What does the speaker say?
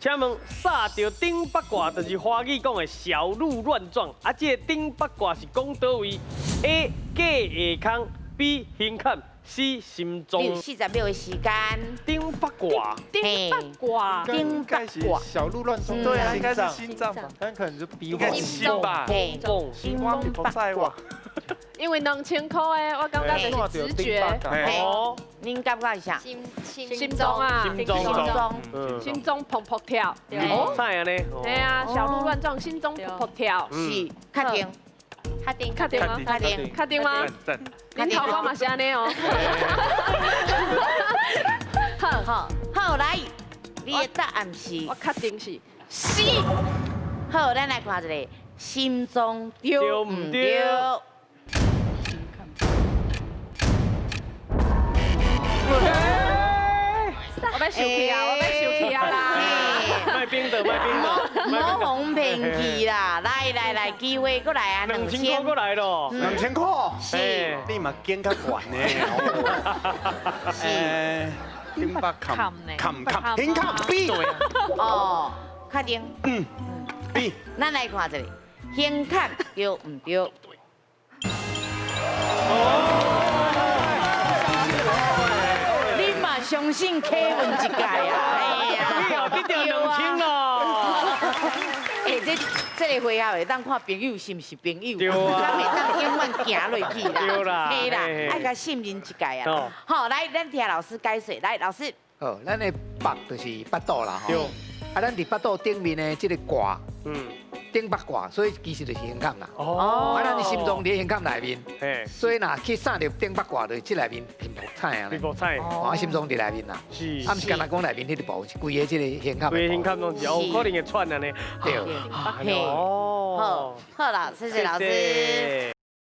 請問煞著頂腹掛就是華語講的小鹿亂撞，啊，這个頂腹掛是講佗位？A 腳下空，B 胸坎，C 心你有臟。40秒的時間。頂腹掛，頂腹掛，頂應該是腹掛，小鹿亂撞，對啊，應該是心心臟吧？但可能是 B 應該是心吧？嘿，蹦心我是不在哇。因為2000塊的，我感覺就是直覺。嘿，哦，恁感覺是啥？心心臟啊，心臟心臟。心臟砰砰跳。哦，啥按呢？對啊，小鹿亂撞，心臟砰砰跳。是，確定，確定，確定嗎？確定。確定嗎？讚。恁頭家嘛是按呢哦。好，好，好來，你的答案是？我確定是 C。好，咱來看一下，心臟對毋對？我欲生氣啊！我欲生氣啊啦！莫冰的，莫冰的，毋好予騙去啦！來來來，機會閣來啊， 2000塊閣來咯， 2000塊，是，你嘛揀較懸呢？是，頂腹坎坎坎胸坎 B 哦，確定。嗯，B。咱來看一下，胸坎對毋對？你嘛相信柯文一屆啊？哎呀，你又得著2000咯。欸，這个回合會當看朋友是毋是朋友，對啊，咱會當永遠行落去啦。對啦，嘿啦，愛共信任一屆啊。好，來，咱聽老師解說，來，老師。好，咱的腹就是腹肚啦，吼。啊，咱佇腹肚頂面的這个掛，頂腹掛，所以其實就是胸坎啦。哦。啊，咱的心臟佇胸坎內面，所以若去煞著頂腹掛，就是這內面砰砰彩啊。砰砰彩。哦，心臟佇內面啦。是。啊，毋是干焦講內面彼个部分，是規个這个胸坎。規个胸坎攏是，有可能會喘按呢。對。哦。好，好啦，謝謝老師。